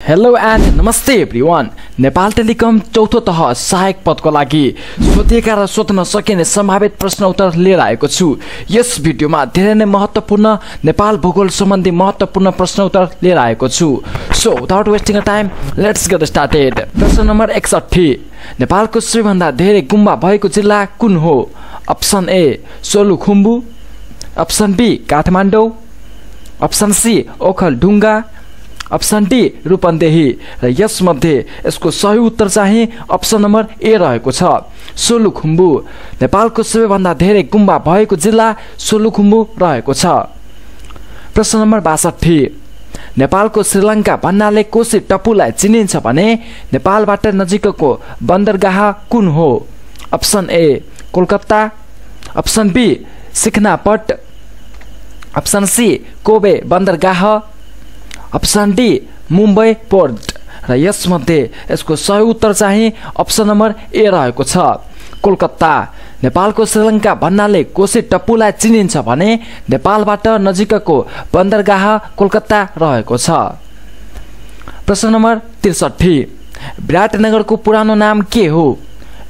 Hello and नमस्ते everyone. Nepal telecom चौथो तह सहायक पदको लागि सोधिएका र सोध्न सकिने सम्भावित प्रश्न उत्तर लिएर आएको छु। यस भिडियोमा धेरै नै महत्त्वपूर्ण नेपाल भूगोल सम्बन्धी महत्त्वपूर्ण प्रश्न उत्तर लिएर आएको छु। So without wasting a time let's get started. प्रश्न नम्बर 61, नेपालको सबैभन्दा धेरै गुम्बा भएको जिल्ला कुन हो? Option A Solukhumbu, option B Kathmandu, option C Okhaldhunga, option D Rupandehi र यसमध्ये यसको सही उत्तर चाहिँ अप्सन नम्बर ए रहेको छ, सोलुखुम्बु। नेपालको सबैभन्दा धेरै गुम्बा भएको जिल्ला सोलुखुम्बु रहेको छ। प्रश्न नम्बर 62, नेपालको श्रीलङ्का भन्नाले कोशी टपुलाई चिनिन्छ भने नेपालबाट नजिकको बन्दरगाह कुन हो? Option A Kolkata, option B सिक्नापट, अप्सन सी कोबे बन्दरगाह, अप्सन डी मुम्बई पोर्ट र यसमध्ये यसको सही उत्तर चाहिँ अप्सन नम्बर ए रहेको छ, कोलकाता। नेपालको श्रीलङ्का भन्नाले कोशी टपुलाई चिनिन्छ भने नेपालबाट नजिकको बन्दरगाह कोलकाता रहेको छ। प्रश्न नम्बर 63, विराटनगरको पुरानो नाम के हो?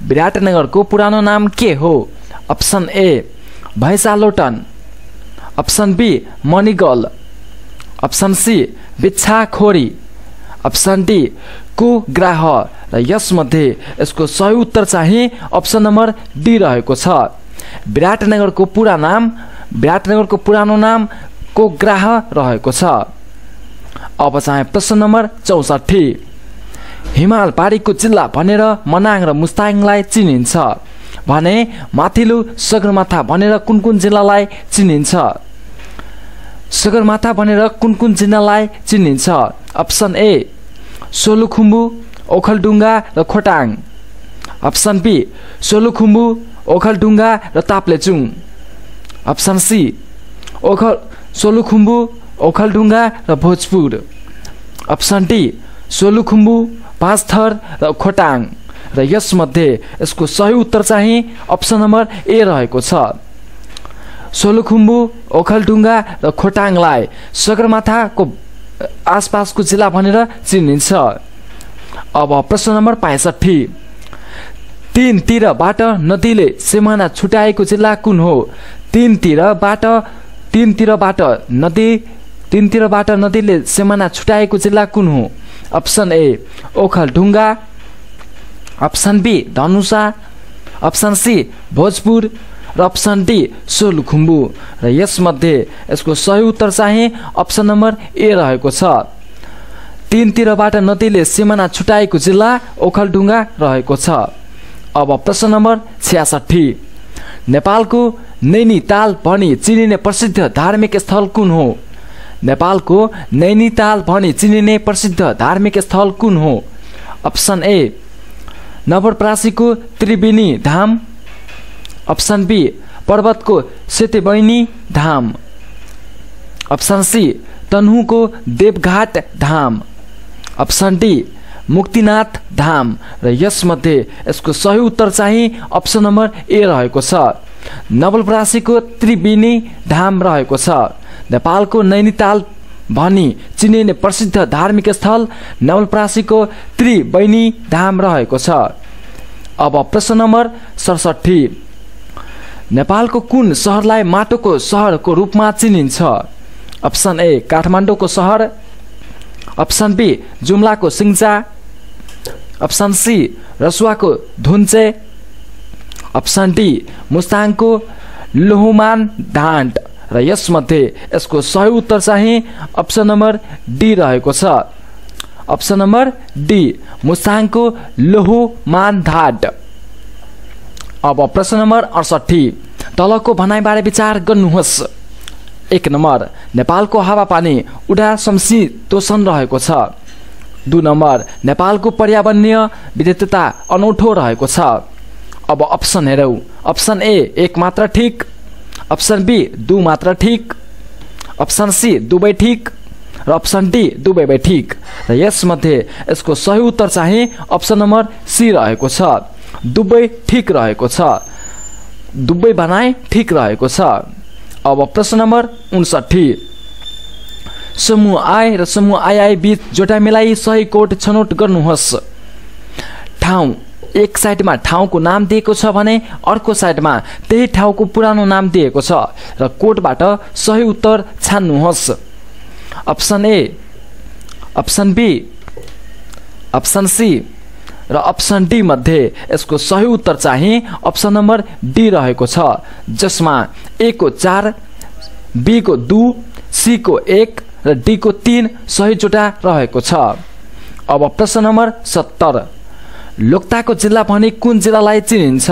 विराटनगरको पुरानो नाम के हो? Option A Bhainsalotan, option B Manigal, option C Bichhakhori, option D Kugrah र यसमध्ये यसको सही उत्तर चाहिँ अप्सन नम्बर डी रहेको छ, विराटनगरको पुरानो नाम कुग्राह रहेको छ। अब चाहिँ प्रश्न नम्बर 64, हिमाल पारीको जिल्ला भनेर मनाङ र मुस्ताङलाई चिनिन्छ भने माथिल्लो सगरमाथा भनेर कुन कुन जिल्लालाई चिनिन्छ? सगरमाथा भनेर कुन कुन जिल्लालाई चिनिन्छ? अप्सन ए सोलुखुम्बु, ओखलढुङ्गा र खोटाङ, अप्सन बी सोलुखुम्बु, ओखलढुङ्गा र ताप्लेजुङ, अप्सन सी सोलुखुम्बु, ओखलढुङ्गा र भोजपुर, अप्सन डी सोलुखुम्बु, पाँचथर र खोटाङ र यसमध्ये यसको सही उत्तर चाहिँ अप्सन नम्बर ए रहेको छ, सोलुखुम्बु, ओखलढुङ्गा र खोटाङलाई सगरमाथाको आसपासको जिल्ला भनेर चिनिन्छ। अब प्रश्न नम्बर 65, तीनतिरबाट नदीले सिमाना छुट्याएको जिल्ला कुन हो? तीनतिरबाट नदीले सिमाना छुट्याएको जिल्ला कुन हो? Option A Okhaldhunga, option B Dhanusha, option C Bhojpur र अप्सन डी सोलुखुम्बु र यसमध्ये यसको सही उत्तर चाहिँ अप्सन नम्बर ए रहेको छ, तीनतिरबाट नदीले सिमाना छुट्याएको जिल्ला ओखलढुङ्गा रहेको छ। अब प्रश्न नम्बर 66, नेपालको नैनीताल भनी चिनिने प्रसिद्ध धार्मिक स्थल कुन हो? नेपालको नैनीताल भनी चिनिने प्रसिद्ध धार्मिक स्थल कुन हो? अप्सन ए नवलपरासीको त्रिवेणी धाम, अप्सन बी पर्वतको सेतीबैनी धाम, अप्सन सी तनहुँको देवघाट धाम, अप्सन डी मुक्तिनाथ धाम र यसमध्ये यसको सही उत्तर चाहिँ अप्सन नम्बर ए रहेको छ, नवलपरासीको त्रिवेणी धाम रहेको छ। नेपालको नैनीताल भनी चिनिने प्रसिद्ध धार्मिक स्थल नवलपरासीको त्रिवेणी धाम रहेको छ। अब प्रश्न नम्बर 67, नेपालको कुन सहरलाई माटोको सहरको रूपमा चिनिन्छ? अप्सन ए काठमाडौँको सहर, अप्सन बी जुम्लाको सिङ्जा, अप्सन सी रसुवाको धुन्चे, अप्सन डी मुस्ताङको लोहुमान ढाँट र यसमध्ये यसको सही उत्तर चाहिँ अप्सन नम्बर डी रहेको छ, अप्सन नम्बर डी मुस्ताङको लोहुमान ढाँट। अब प्रश्न नम्बर 68, तलको भनाइबारे विचार गर्नुहोस्। 1 नम्बर नेपालको हावापानी उडा समशीतोष्ण रहेको छ। 2 नम्बर नेपालको पर्यावरणीय विविधता अनौठो रहेको छ। अब अप्सन हेरौँ। अप्सन ए 1 मात्र ठिक, अप्सन बी 2 मात्र ठिक, अप्सन सी दुवै ठिक र अप्सन डी दुवै ठिक र यसमध्ये यसको सही उत्तर चाहिँ अप्सन नम्बर सी रहेको छ, दुवै ठिक रहेको छ, दुवै भनाइ ठिक रहेको छ। अब प्रश्न नम्बर 59, समूह आई र समूह आई बीच जोटा मिलाई सही कोड छनौट गर्नुहोस्। ठाउँ एक साइडमा ठाउँको नाम दिएको छ भने अर्को साइडमा त्यही ठाउँको पुरानो नाम दिएको छ र कोडबाट सही उत्तर छान्नुहोस्। Option A, option B, option C र अप्सन डी मध्ये यसको सही उत्तर चाहिँ अप्सन नम्बर डी रहेको छ, जसमा ए को 4, बी को 2, सी को 1 र डी को 3 सही जोटा रहेको छ। अब प्रश्न नम्बर 70, लोकताको जिल्ला भनी कुन जिल्लालाई चिनिन्छ?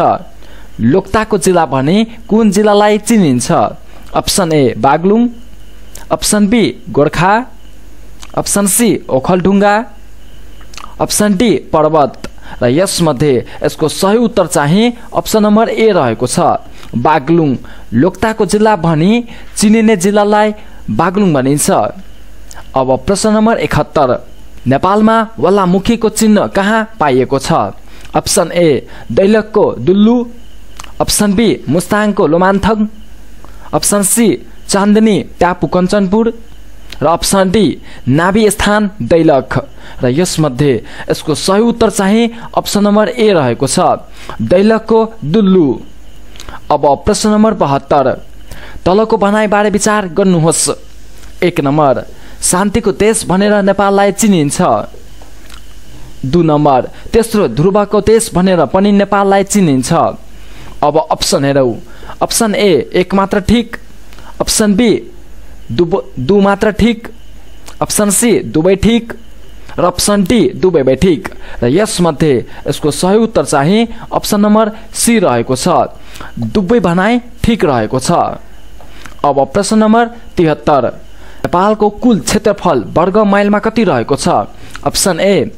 लोकताको जिल्ला भनी कुन जिल्लालाई चिनिन्छ? Option A Baglung, option B Gorkha, option C Okhaldhunga, option D Parbat र यसमध्ये यसको सही उत्तर चाहिँ अप्सन नम्बर ए रहेको छ, बागलुङ। लोकताको जिल्ला भनी चिनिने जिल्लालाई बागलुङ भनिन्छ। अब प्रश्न नम्बर 71, नेपालमा वल्लामुखीको चिन्ह कहाँ पाइएको छ? अप्सन ए दैलखको दुल्लु, अप्सन बी मुस्ताङको लोमान्थङ, अप्सन सी चान्दनी टापु कञ्चनपुर र अप्सन डी नाभि स्थान दैलख र यसमध्ये यसको सही उत्तर चाहिँ अप्सन नम्बर ए रहेको छ, दैलखको दुल्लु। अब प्रश्न नम्बर 72, तलको भनाइबारे विचार गर्नुहोस्। 1 नम्बर, शान्तिको देश भनेर नेपाललाई चिनिन्छ। 2 नम्बर, तेस्रो ध्रुवको देश भनेर पनि नेपाललाई चिनिन्छ। अब अप्सन हेरौँ। अप्सन ए 1 मात्र ठिक, अप्सन बी 2 मात्र ठिक, अप्सन सी 2 ठिक र अप्सन डी 2 ठिक र यसमध्ये यसको सही उत्तर चाहिँ अप्सन नम्बर सी रहेको छ, 2 भनाइ ठिक रहेको छ। अब प्रश्न नम्बर 73, नेपालको कुल क्षेत्रफल वर्ग माइलमा कति रहेको छ? अप्सन ए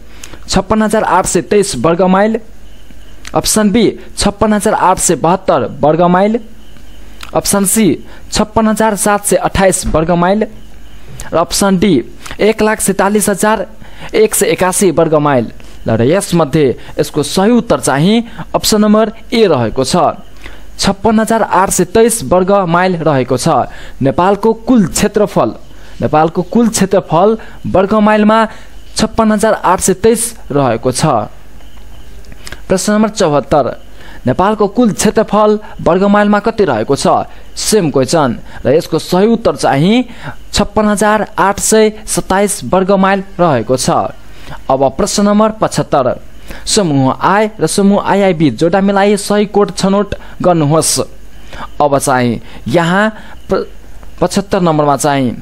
56,823 वर्ग माइल, अप्सन बी 56,872 वर्ग माइल, अप्सन सी 56,728 वर्ग माइल र अप्सन डी 1,47,181 वर्ग माइल र यसमध्ये यसको सही उत्तर चाहिँ अप्सन नम्बर ए रहेको छ, 56,823 वर्ग माइल रहेको छ। नेपालको कुल क्षेत्रफल वर्ग माइलमा 56,823 रहेको छ। प्रश्न नम्बर 74, नेपालको कुल क्षेत्रफल वर्ग माइलमा कति रहेको छ? सेम क्वेसन र यसको सही उत्तर चाहिँ 56,827 वर्ग माइल रहेको छ। अब प्रश्न नम्बर 75, समूह आई र समूह आई बीच जोडा मिलाई सही कोड छनौट गर्नुहोस्। अब चाहिँ यहाँ 75 नम्बरमा चाहिँ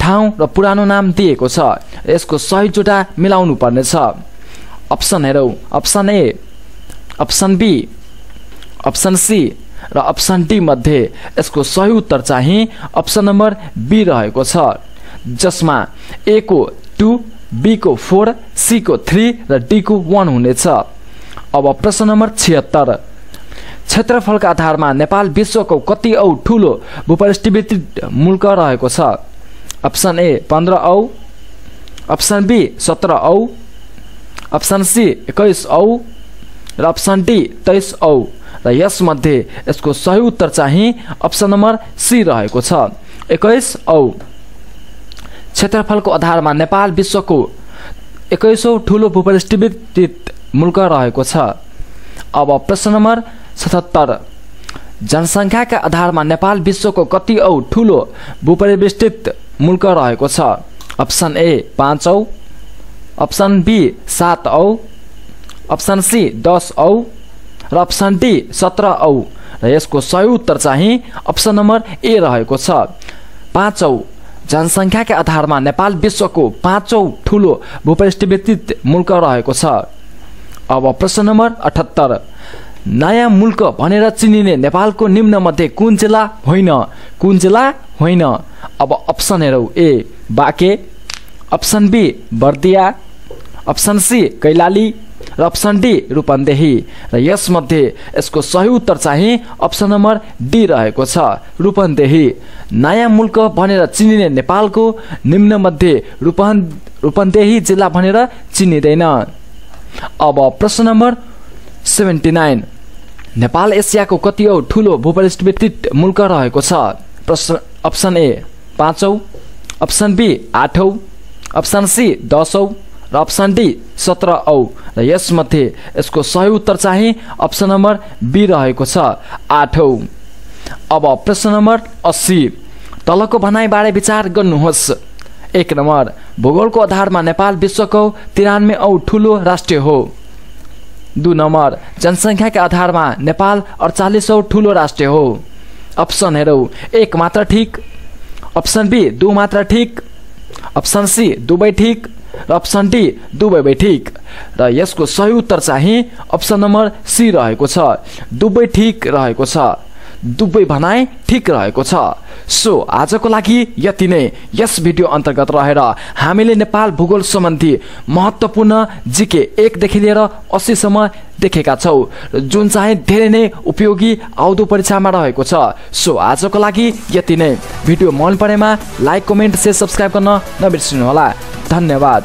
ठाउँ र पुरानो नाम दिएको छ, यसको सही जोडा मिलाउनु पर्नेछ। अप्सन हेरौँ। Option A, option B, option C र अप्सन डी मध्ये यसको सही उत्तर चाहिँ अप्सन नम्बर बी रहेको छ, जसमा ए को 2, बी को 4, सी को 3 र डी को 1 हुनेछ। अब प्रश्न नम्बर 76, क्षेत्रफलका आधारमा नेपाल विश्वको कति औ ठुलो भूपरिष्ठवित मुल्क रहेको छ? अप्सन ए 15 औ, अप्सन बी 17 औ, अप्सन सी 21 औ र अप्सन डी 23 औ र यसमध्ये यसको सही उत्तर चाहिँ अप्सन नम्बर सी रहेको छ, 21 औ। क्षेत्रफलको आधारमा नेपाल विश्वको 21औं ठुलो भूपरिष्ठवित मुल्क रहेको छ। अब प्रश्न नम्बर 77, जनसङ्ख्याका आधारमा नेपाल विश्वको कति औ ठुलो भूपरिवेष्टित मुल्क रहेको छ? अप्सन ए 5 औ, अप्सन बी 7 औ, अप्सन सी 10 औ र अप्सन डी 17 औ र यसको सही उत्तर चाहिँ अप्सन नम्बर ए रहेको छ, 5 औ। जनसङ्ख्याका आधारमा नेपाल विश्वको 5औं ठुलो भूपरिष्ठवित मुल्क रहेको छ। अब प्रश्न नम्बर 78, नयाँ मुल्क भनेर चिनिने नेपालको निम्नमध्ये कुन जिल्ला होइन? कुन जिल्ला होइन? अब अप्सन हेरौँ। A Banke, option B Bardiya, option C Kailali र अप्सन डी रूपन्देही र यसमध्ये यसको सही उत्तर चाहिँ अप्सन नम्बर डी रहेको छ, रूपन्देही। नयाँ मुल्क भनेर चिनिने नेपालको निम्नमध्ये रूपन्देही जिल्ला भनेर चिनिँदैन। अब प्रश्न नम्बर 79, नेपाल एसियाको कति औ ठुलो भूपरिष्ठवित मुल्क रहेको छ? प्रश्न अप्सन ए 5 औ, अप्सन बी 8औं, अप्सन सी 10औं र अप्सन डी 17औं र यसमध्ये यसको सही उत्तर चाहिँ अप्सन नम्बर बी रहेको छ 8औं। अब प्रश्न नम्बर 80, तलको भनाइबारे विचार गर्नुहोस्। 1 नम्बर, भूगोलको आधारमा नेपाल विश्वको 93औं ठूलो राष्ट्र हो। 2 नम्बर, जनसङ्ख्याका आधारमा नेपाल 48औं ठूलो राष्ट्र हो। अप्सन हेरौँ, 1 मात्र ठिक, अप्सन बी 2 मात्र ठिक, अप्सन सी दुवै ठिक र अप्सन डी दुवै ठिक र यसको सही उत्तर चाहिँ अप्सन नम्बर सी रहेको छ, दुवै ठिक रहेको छ, दुवै भनाइ ठिक रहेको छ। सो आजको लागि यति नै। यस भिडियो अन्तर्गत रहेर हामीले नेपाल भूगोल सम्बन्धी महत्त्वपूर्ण जीके 1 देखि लिएर 80 सम्म देखेका छौँ, जुन चाहिँ धेरै नै उपयोगी आउँदो परीक्षामा रहेको छ। सो आजको लागि यति नै। भिडियो मन परेमा लाइक, कमेन्ट, शेयर, सब्स्क्राइब गर्न नबिर्सिनुहोला। धन्यवाद।